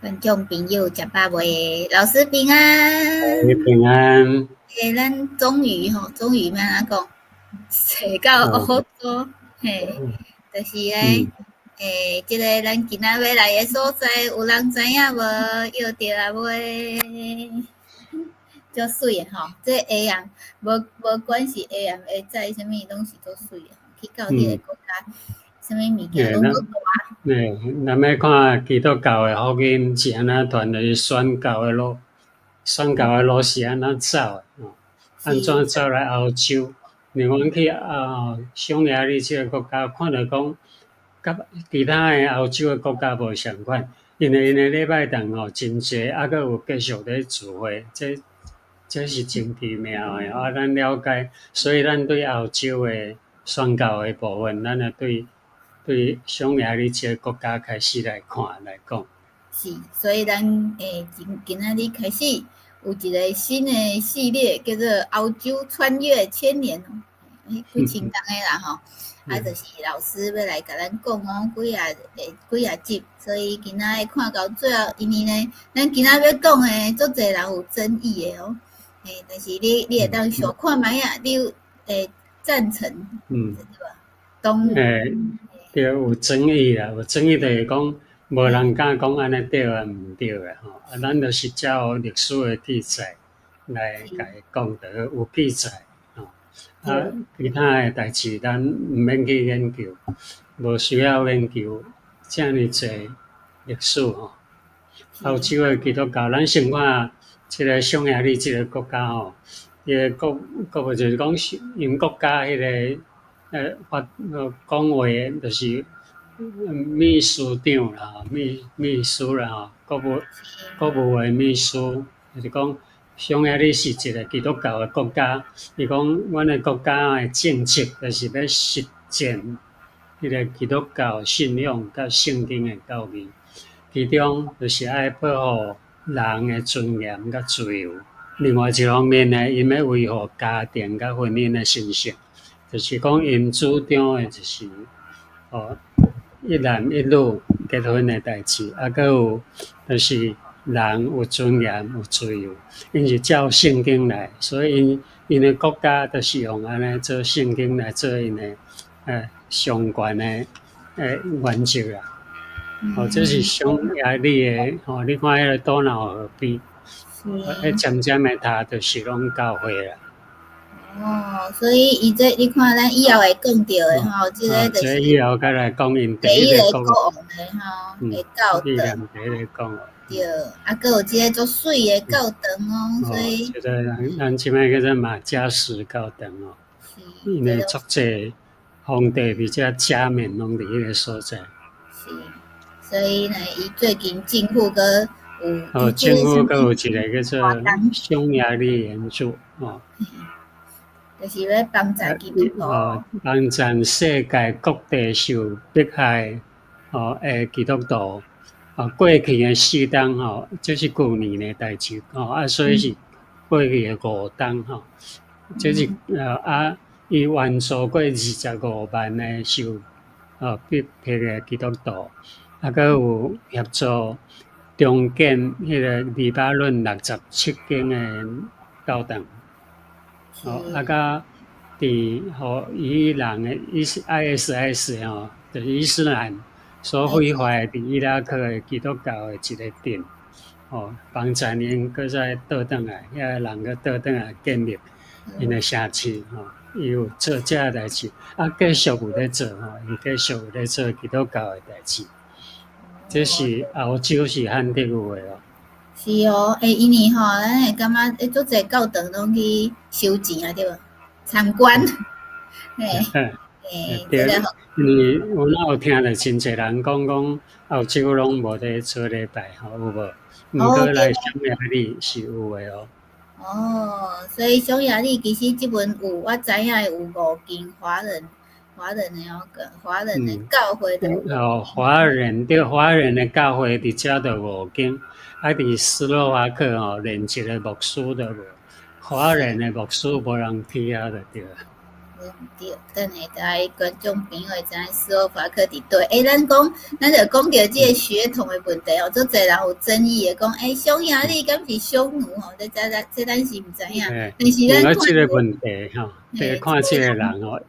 觀眾朋友食飽未？老師平安。你平安。欸，咱終於吼，終於欲按怎講，踅到歐洲，嘿，就是咧，欸，這个咱今仔欲來的所在，有人知影無？搖著啊未？足媠的吼，這 AM 無無管是 AM 會載啥物，攏是足媠的。去到彼个國家，啥物物件攏足大。欸，咱欲看基督教的福音是按怎傳，就是宣教的路，宣教的路是按怎走的？吼，按怎走來歐洲？另外去啊，匈牙利這个國家，看著講，佮其他的歐洲的國家無相仝，因為𪜶的禮拜堂吼真濟，猶閣有繼續咧聚會，這是真奇妙的。啊，咱了解，所以咱對歐洲的宣教的部分，咱會對匈牙利這个國家開始來看來講。是，所以咱欸今仔日開始有一个新的系列，叫做《歐洲穿越千年》，欸，幾千冬的啦吼。啊，就是老師欲來共咱講哦，幾仔欸幾仔集，所以今仔日看到最後，因為呢，咱今仔欲講的足濟人有爭議的哦。欸，但是你會當想看覓仔，你有會贊成，對無？當欸，對，有爭議啦，有爭議就是講，無人敢講按呢對啊，毋對的吼。啊，咱就是照歷史的記載來共伊講，就有記載吼。啊，其他的代誌咱毋免去研究，無需要研究遮爾濟歷史吼。歐洲的基督教，咱先看這个匈牙利這个國家吼，伊个國國就是講，𪜶國家彼个發講話就是秘書長啦，秘書啦吼，國務的秘書，就是講匈牙利是一个基督教的國家，伊講阮的國家的政策就是欲實踐彼个基督教信仰佮聖經的教義，其中就是愛保護人的尊嚴佮自由。另外一方面呢，𪜶欲維護家庭佮婚姻的神聖，就是講𪜶主張的就是哦一男一女結婚的代誌，啊，閣有就是人有尊嚴、有自由，𪜶是照聖經來，所以𪜶的國家就是用按呢做聖經來做𪜶的相關的原則啦。哦，這是匈牙利的吼，你看彼个多瑙河邊，彼尖尖的塔就是攏教會啦。哦，所以伊這你看，咱以後會講著的吼，這个就是。這以後閣來講𪜶第一个國王的吼，的教堂。第一个國王。對，啊，閣有這个足媠的教堂哦，所以。這个咱這擺叫做馬加什教堂哦，因為足濟皇帝比較加冕攏佇彼个所在。是，所以呢，伊最近政府閣有。哦，政府閣有一个叫做匈牙利援助哦。就是欲幫助基督徒。哦，幫助世界各地受迫害哦的基督徒。哦，過去的四冬吼，這是舊年的代誌吼，啊，所以是過去的五冬吼，這是啊，伊援助過25萬的受迫害的基督徒，啊，閣有協助重建彼个黎巴嫩67間的教堂。哦，啊，佮佇予伊朗的 ISIS 吼，就是伊斯蘭所毀壞佇伊拉克的基督教的一个鎮，哦，幫助𪜶閣再倒轉來，遐个人閣倒轉來建立𪜶的城市，吼，伊有做這个代誌，啊，繼續有咧做吼，𪜶繼續有咧做基督教的代誌，這是歐洲是罕得有的哦。是哦，欸，因為吼，咱會感覺欸，足濟教堂攏去收錢啊，對無？參觀，嘿，欸，對，因為阮有聽著真濟人講講歐洲攏無咧做禮拜吼，有無？毋過來匈牙利是有的哦。哦，所以匈牙利其實這陣有，我知影有五間華人的哦，華人的教會的。哦，華人對華人的教會佇遮就五間，啊，佇斯洛伐克吼，連一个牧師都無，華人的牧師無人去遐就對。無毋對，等下大家觀眾朋友會知影斯洛伐克佇佗。欸，咱講，咱就講著這個血統的問題哦，足濟人有爭議的，講欸，匈牙利敢是匈奴吼？這這這咱是毋知影。但是咱看這個問題吼，得看這個人吼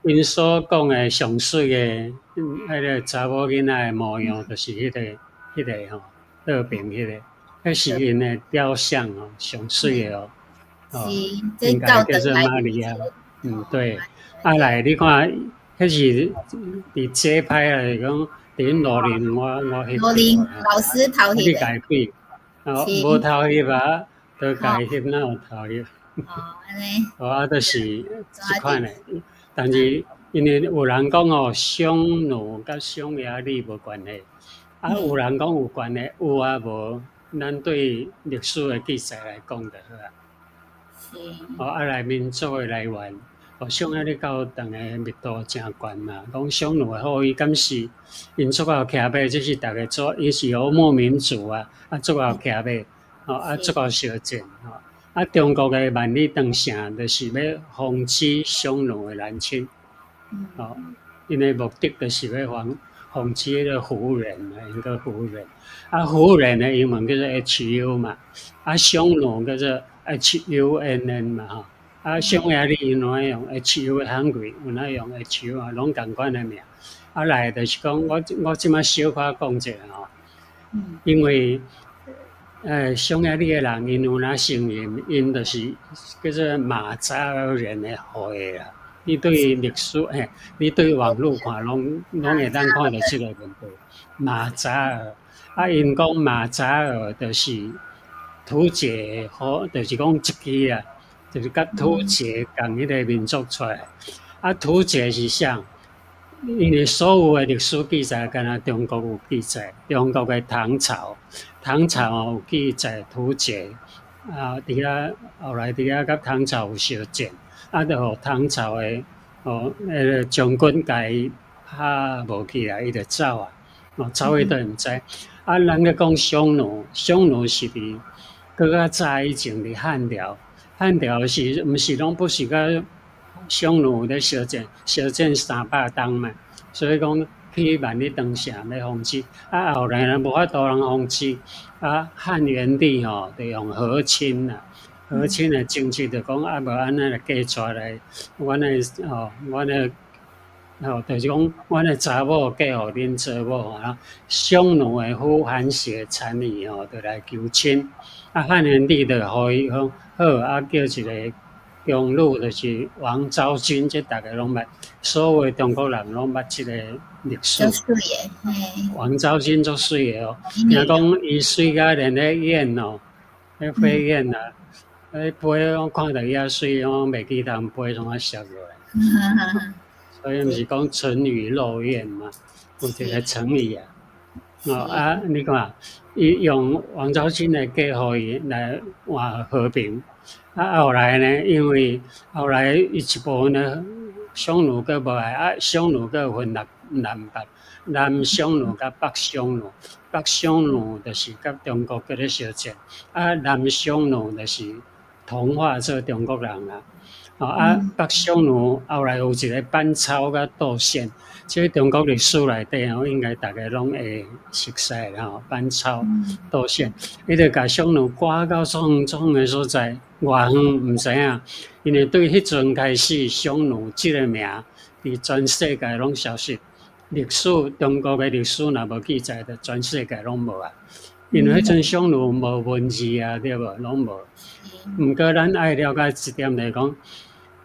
，𪜶所講的上媠的彼個查某囡仔的模樣，就是彼個吼，倒爿彼個，彼是𪜶的雕像哦，上媠的哦。是，應該叫做瑪利亞。嗯，對。啊來，你看，彼是佇街拍來講，佇阮羅林，我翕。羅林老師偷翕的。你共翕？哦，無偷翕啊，都共翕，哪有偷翕？哦，按呢。哦，啊，就是這款的，但是因為有人講哦，匈奴佮匈牙利無關係，啊，有人講有關係，有啊無？咱對歷史的記載來講就好啊。哦，啊來民族的來源，哦，匈牙利教堂的密度誠懸嘛，講匈奴的後裔敢是𪜶足𠢕騎馬，這是逐家做，伊是游牧民族啊，啊足𠢕騎馬，哦啊足𠢕相戰，吼啊中國的萬里長城就是欲防止匈奴的南侵，哦，𪜶的目的就是欲防止彼個胡人啊，𪜶叫胡人，啊胡人的英文叫做 HU 嘛，啊匈奴叫做 HUNN 嘛吼，啊匈牙利𪜶有愛用 HU Hungary，有愛用 HU 啊，攏仝款的名。啊來就是講，我這擺小可講者吼，因為匈牙利的人𪜶有哪承認，𪜶就是叫做馬扎爾人的後裔啦。你對歷史嘿，你對網路看攏會當看著這個問題。馬扎爾，啊𪜶講馬扎爾就是突厥，好，就是講一支啊，就是佮突厥仝彼個民族出來。啊，突厥是啥？因為所有的歷史記載，敢若中國有記載，中國的唐朝，唐朝有記載突厥，啊，佇遐後來佇遐佮唐朝有相戰，啊，就予唐朝的哦，彼個將軍共伊拍無去啊，伊就走啊，哦，走去佗毋知。啊，咱咧講匈奴，匈奴是佇閣較早以前佇漢朝，漢朝時毋是攏不是佮匈奴咧相戰，相戰300冬嘛，所以講去萬里長城欲防止，啊後來呢無法度通防止，啊漢元帝吼就用和親啦，和親的政策就講啊無按呢來嫁娶來，阮的吼，阮的吼就是講阮的查某嫁予恁做某啊，匈奴的呼韓邪單於吼就來求親，啊漢元帝就予伊講好，啊叫一個宮女就是王昭君，這逐家攏捌，所有的中國人攏捌這個歷史。足媠的，嘿。王昭君足媠的哦，聽講伊媠甲連咧燕哦，咧飛燕啊，咧飛我看著伊遐媠，我袂記通飛創啊摔落來。所以毋是講沉魚落雁嘛，有一個成語啊。哦啊，你看，伊用王昭君來嫁予伊來換和平。啊，後來呢，因為後來伊一部分的匈奴閣無愛，啊，匈奴閣分南南北，南匈奴佮北匈奴，北匈奴就是佮中國閣咧相戰，啊，南匈奴就是同化做中國人啊。哦啊，北匈奴後來有一個班超佮竇憲，這個中國歷史內底吼，應該逐家攏會熟悉啦吼。班超、竇憲，伊就共匈奴趕到創創的所在，偌遠毋知影。因為對彼陣開始，匈奴這個名佇全世界攏消失。歷史中國的歷史若無記載，就全世界攏無啊。因為彼陣匈奴無文字啊，對無？攏無。毋過咱愛了解一點來講，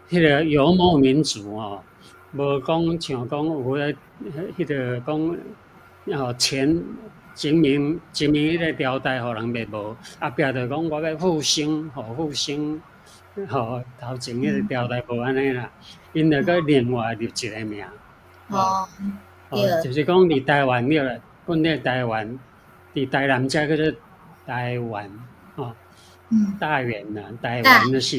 彼個游牧民族哦，無講像講有彼彼個講哦前殖民彼個朝代，予人滅無，後壁就講我欲復興，予復興，予頭前彼個朝代無按呢啦，𪜶就閣另外立一個名。哦，哦，就是講佇台灣了啦，本來台灣佇台南遮叫做台灣，哦。大員啊，台灣就是，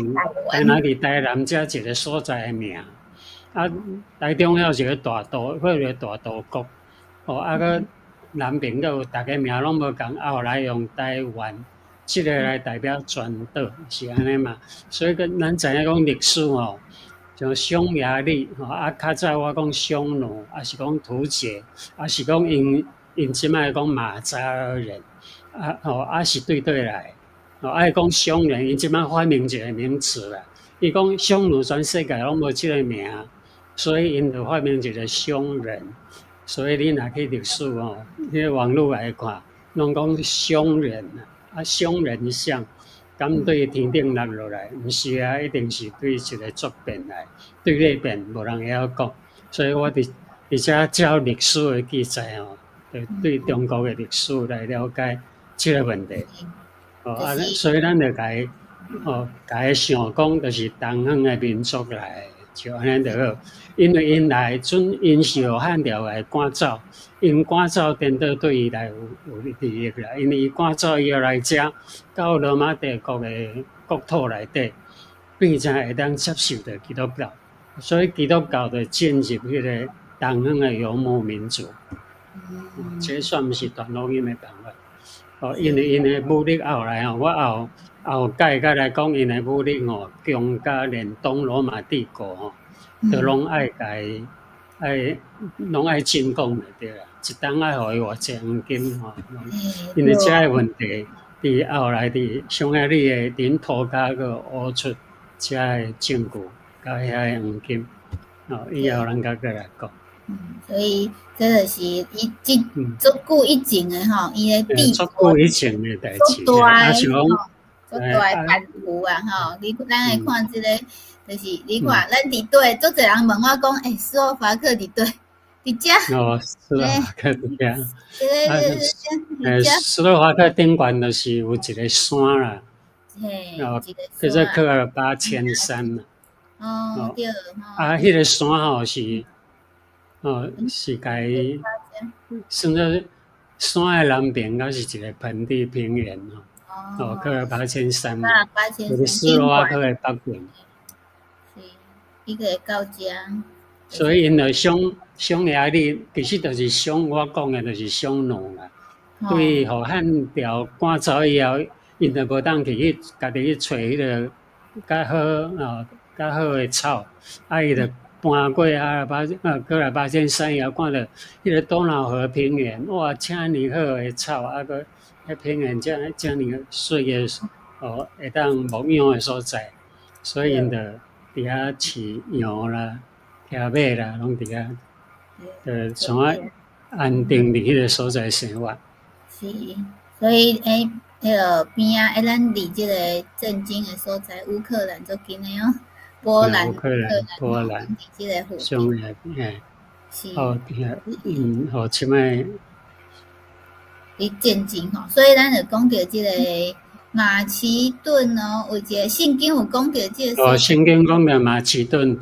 敢若佇台南遮一個所在的名。啊，台中還有一個大都，彼個大都國。哦，啊，閣南邊閣有，逐家名攏無仝，啊，後來用台灣這個來代表全島，是按呢嘛？所以閣咱知影講歷史吼，像匈牙利吼，啊，較早我講匈奴，抑是講突厥，抑是講𪜶𪜶這擺講馬扎爾人，啊吼，啊是對佗來？吼，愛講匈人，𪜶這擺發明一個名詞啦。伊講匈奴全世界攏無這個名，所以𪜶就發明一個匈人。所以你若去歷史吼，彼個網路來看，攏講匈人啊，匈人像，敢對天頂落落來？毋是啊，一定是對一個族變來，對咧變，無人會曉講。所以我佇佇遮照歷史的記載吼，就對中國的歷史來了解這個問題。哦，啊，所以咱就共伊，哦，共伊想講，就是東方的民族來，就按呢就好。因為𪜶來陣，𪜶是予漢朝來趕走，𪜶趕走顛倒對伊來有有利益啦。因為伊趕走以後來遮，到羅馬帝國的國土內底，變成會當接受著基督教，所以基督教就進入彼個東方的游牧民族。這算毋是傳福音的辦法。哦，因為𪜶的武力後來吼，我後後蓋蓋來講，𪜶的武力吼，強甲連東羅馬帝國吼，都攏愛共伊愛攏愛進貢就對啦，一冬愛予伊偌濟黃金吼。因為這个問題，佇後來佇匈牙利的領土較閣挖出這个證據，佮遐個黃金，哦，以後咱閣過來講。嗯，所以這就是伊這足久以前的吼，伊的帝國足久以前的代誌，足大的吼，足大的版圖啊吼！你咱來看這個，就是你看咱佇佗，足濟人問我講，欸，斯洛伐克佇佗？佇遮？哦，斯洛伐克佇遮。欸，斯洛伐克頂懸就是有一個山啦，哦，叫做喀爾巴阡山啦。哦，對。啊，彼個山吼是。哦，是共伊算做山的南邊，閣是一個盆地平原吼。哦，喀爾巴阡山，就是斯洛伐克的北邊。是，伊個會到遮。所以𪜶就匈匈牙利，其實就是匈，我講的就是匈奴啦。對，予漢朝趕走以後，𪜶就無當去去家己去揣彼個較好哦，較好的草，啊，伊就搬過阿爾巴喀爾巴阡山以後，看著彼個多瑙河平原，哇，遮爾好的草，啊閣彼平原遮遮爾媠的哦，會當牧羊的所在，所以𪜶就佇遐飼羊啦、騎馬啦，攏佇遐，就創啊安定佇彼個所在生活。是，所以欸，彼个邊仔欸，咱離這個戰爭的所在烏克蘭足近的哦。波蘭、烏克蘭、波蘭，這個附近。嘿，是。哦，嗯，好，這擺。佇戰爭吼，所以咱就講著這個馬其頓哦，有一個聖經有講著這個。哦，聖經講著馬其頓，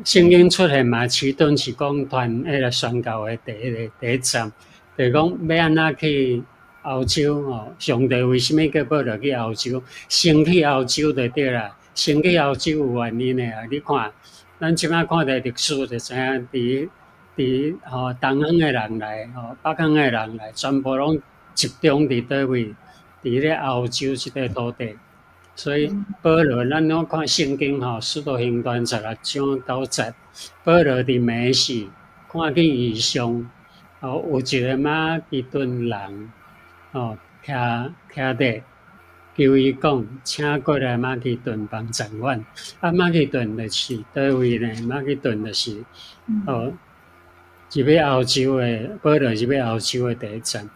聖經出現馬其頓是講傳彼個宣教的第一個第一站，就是講欲按怎去歐洲吼？上帝為啥物叫保羅去歐洲？先去歐洲就對啦。先去歐洲有原因的啊！你看，咱這擺看著歷史就知影，佇佇吼東方的人來，吼北方的人來，全部攏集中佇佗位？佇咧歐洲這塊土地。所以保羅，咱攏看聖經吼，使徒行傳16章9節，保羅佇暝時看見異象，哦，有一個馬其頓人，哦，徛徛佇。求伊講，請過來馬其頓幫贊阮。啊，馬其頓就是佗位呢？馬其頓就是哦，入去歐洲的，保羅入去歐洲的第一站。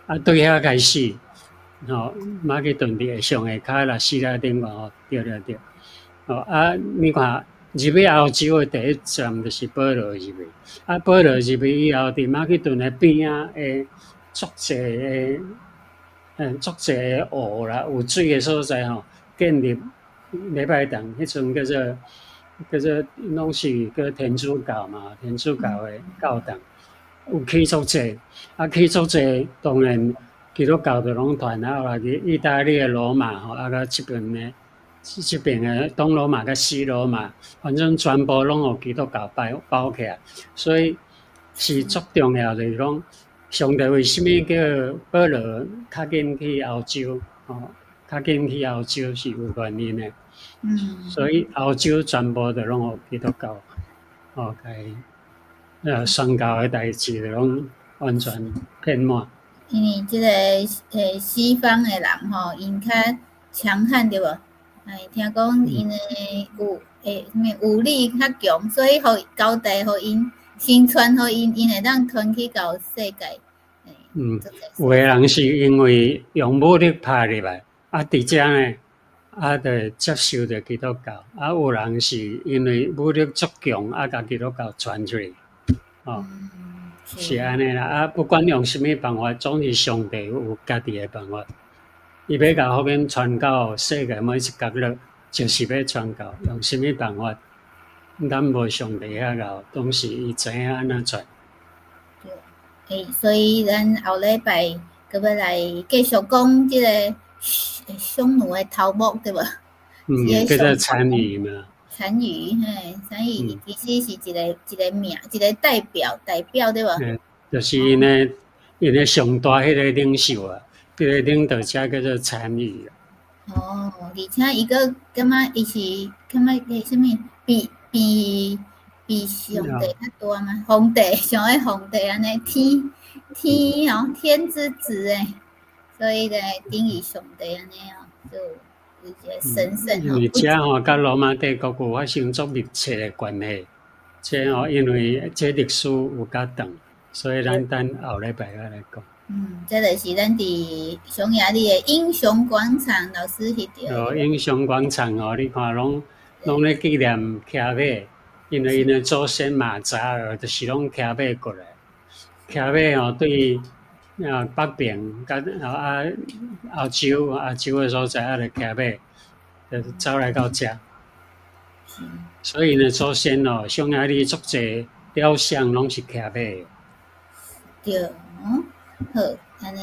啊，對遐開始，吼，馬其頓佇上下跤啦，希臘頂懸吼，對對對。哦啊，你看入去歐洲的第一站就是保羅入去。啊，保羅入去以後，佇馬其頓的邊仔的足濟的。嗯，足濟湖啦，有水的所在吼，建立禮拜堂，彼陣叫做叫做攏是叫天主教嘛，天主教的教堂有起足濟，啊起足濟，當然基督教就攏傳啊，後來去意大利的羅馬吼，啊佮這邊的這邊的東羅馬佮西羅馬，反正全部攏予基督教包包起來，所以是足重要，就是講。上帝為啥物叫保羅較緊去歐洲？吼，較緊去歐洲是有原因的。所以歐洲全部就攏予基督教，哦，共宣教的代誌就攏完全遍滿。因為這个西方的人吼，𪜶較強悍對無？哎，聽講𪜶的武啥物武力較強，所以予交代予𪜶，先傳予𪜶，𪜶會當傳去到世界。有的人是因為用武力拍入來，啊，佇遮呢，啊，就接受著基督教，啊，有人是因為武力足強，啊，共基督教傳出去，哦，是按呢啦。啊，不管用啥物辦法，總是上帝有家己的辦法。伊欲共福音傳到世界每一角落，就是欲傳到，用啥物辦法，咱無上帝遐𠢕，總是伊知影按怎傳。對，所以咱後禮拜閣欲來繼續講這个匈奴的頭目，對無？嗯，叫做單於嘛。單於，嘿，單於其實是一个一个名，一个代表，代表對無？就是𪜶的上大彼个領袖啊，彼个領導者叫做單於。哦，而且伊閣感覺伊是感覺啥物比上帝較大嗎？皇帝像彼皇帝按呢，天天哦，天之子欸，所以咧等於上帝按呢哦，就有一个神聖。因為這吼，佮羅馬帝國有發生足密切的關係。這吼，因為這歷史有較長，所以咱等後禮拜再來講。嗯，這就是咱佇匈牙利的英雄廣場，老師翕著。哦，英雄廣場哦，你看攏咧紀念騎馬，因為𪜶的祖先馬扎爾就是攏騎馬過來。騎馬吼，對啊北邊佮啊歐洲亞洲的所在，啊就騎馬，就走來到遮。所以呢，祖先哦，匈牙利足濟雕像攏是騎馬的。對，好，按呢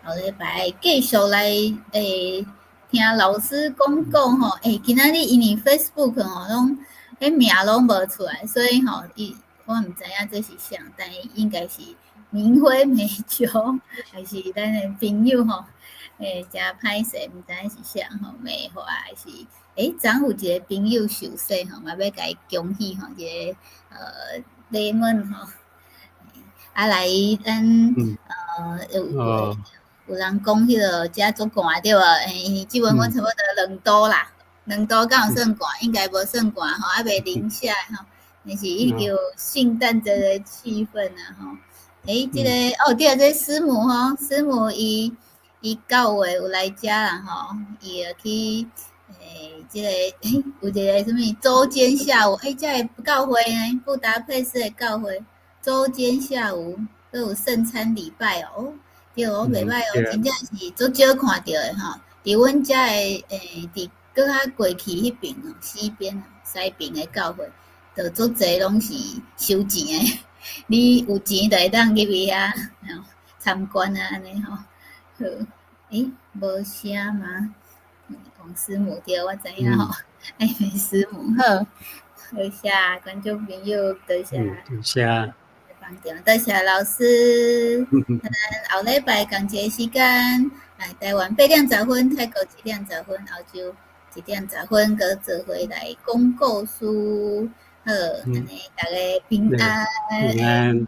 後禮拜繼續來聽老師講講吼。今仔日因為 Facebook 吼攏彼名攏無出來，所以吼伊我毋知影這是啥，但應該是明輝美酒，還是咱的朋友吼？誠歹勢，毋知影是啥吼，美華還是昨有一个朋友受洗吼，嘛欲共伊恭喜吼，一个禮物吼。啊來，咱有人講彼个遮足寒對無？因為這陣阮差不多2度啦，兩度敢有算寒？應該無算寒吼，猶未零下吼。但是已經有聖誕節的氣氛啊吼。這个哦對啊，這師母吼，師母伊九月有來遮啦吼，伊會去這个有一个啥物週間下午，這个教會呢，布達佩斯的教會。週間下午閣有聖餐禮拜哦，對，我袂䆀哦，真正是足少看著的吼。佇阮遮的佇閣較過去彼爿哦，西邊啊，西邊的教會，就足濟攏是收錢的，你有錢就會當入去遐參觀啊，按呢吼。好，無聲嗎？王師母對，我知影吼，愛美師母好，多謝觀眾朋友，多謝。多謝。多謝老師，咱後禮拜仝一个時間，來台灣8點10分，泰國7點10分，歐洲1點10分，閣做伙來講故事。好，按呢，逐家平安。平安。